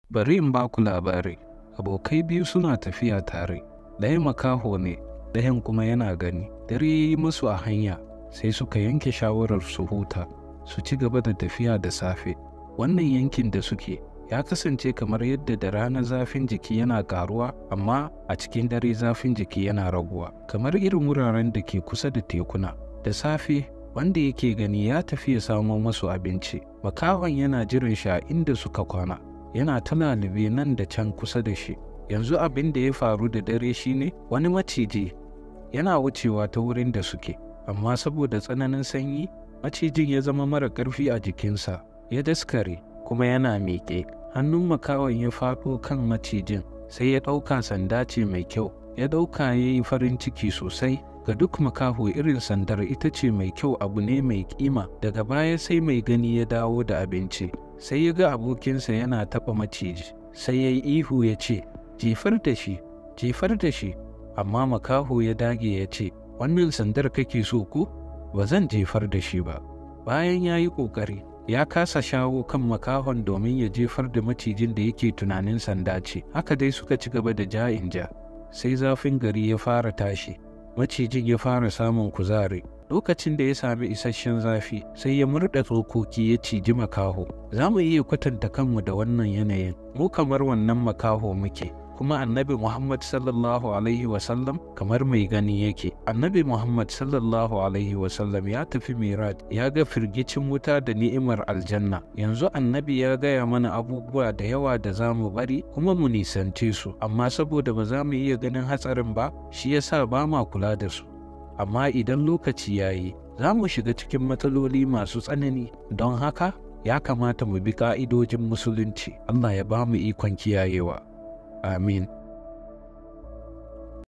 Bari in ba ku labari, abokai biyu suna tafiya tare, ɗaya makaho ne, ɗayan kuma yana gani. Dare ya yi musu a hanya, sai suka yanke shawarar su huta, su ci gaba da tafiya da safe. Wannan yankin da suke ya kasance kamar yadda da rana zafin jiki yana ƙaruwa, amma a cikin dare zafin jiki yana raguwa, kamar irin wuraren da ke kusa da tekuna. Da safe, wanda yake gani ya tafi ya samo masu abinci. Makahon yana jiran shi a inda suka kwana, yana ta lalube nan da can kusa da shi. Yanzu abin da ya faru da dare shine wani maciji yana wucewa ta wurin da suke, amma saboda tsananin sanyi, macijin ya zama mara ƙarfi a jikinsa, ya daskare kuma yana miƙe. Hannun makahon ya faɗo kan macijin, sai ya ɗauka sanda ce mai kyau, ya ɗauka ya yi farin ciki sosai. Ga duk makaho irin sandar ita ce mai kyau, abu ne mai ƙima. Daga baya sai mai gani ya dawo da abinci, sai ya ga abokinsa yana taɓa maciji, sai ya yi ihu ya ce, "Jefar da shi, jefar da shi." Amma makaho ya dage ya ce, "Wannan sandar kake so ko? Ba zan jefar da shi ba." Bayan ya yi ƙoƙari, ya kasa shawo kan makahon domin ya jefar da macijin da yake tunanin sanda ce. Haka dai suka ci gaba da ja in ja, sai zafin gari ya fara tashi. Macijin ya fara samun kuzari. Lokacin da ya sami isasshen zafi, sai ya murɗa tsokoki ya ciji makaho. Za mu iya kwatanta kanmu da wannan yanayin. Mu kamar wannan makaho muke, kuma Annabi Muhammad sallallahu alaihi wasallam kamar mai gani yake. Annabi Muhammad sallallahu alaihi wasallam ya tafi Miraj, ya ga firgicin wuta da ni'imar aljanna. Yanzu Annabi ya gaya mana abubuwa da yawa da za mu bari kuma mu nisance su, amma saboda ba za mu iya ganin hatsarin ba, shi yasa ba ma kula da su. Amma idan lokaci ya yi, za mu shiga cikin matsaloli masu tsanani. Don haka ya kamata mu bi ƙa'idojin Musulunci. Allah ya ba mu ikon kiyayewa. Amin.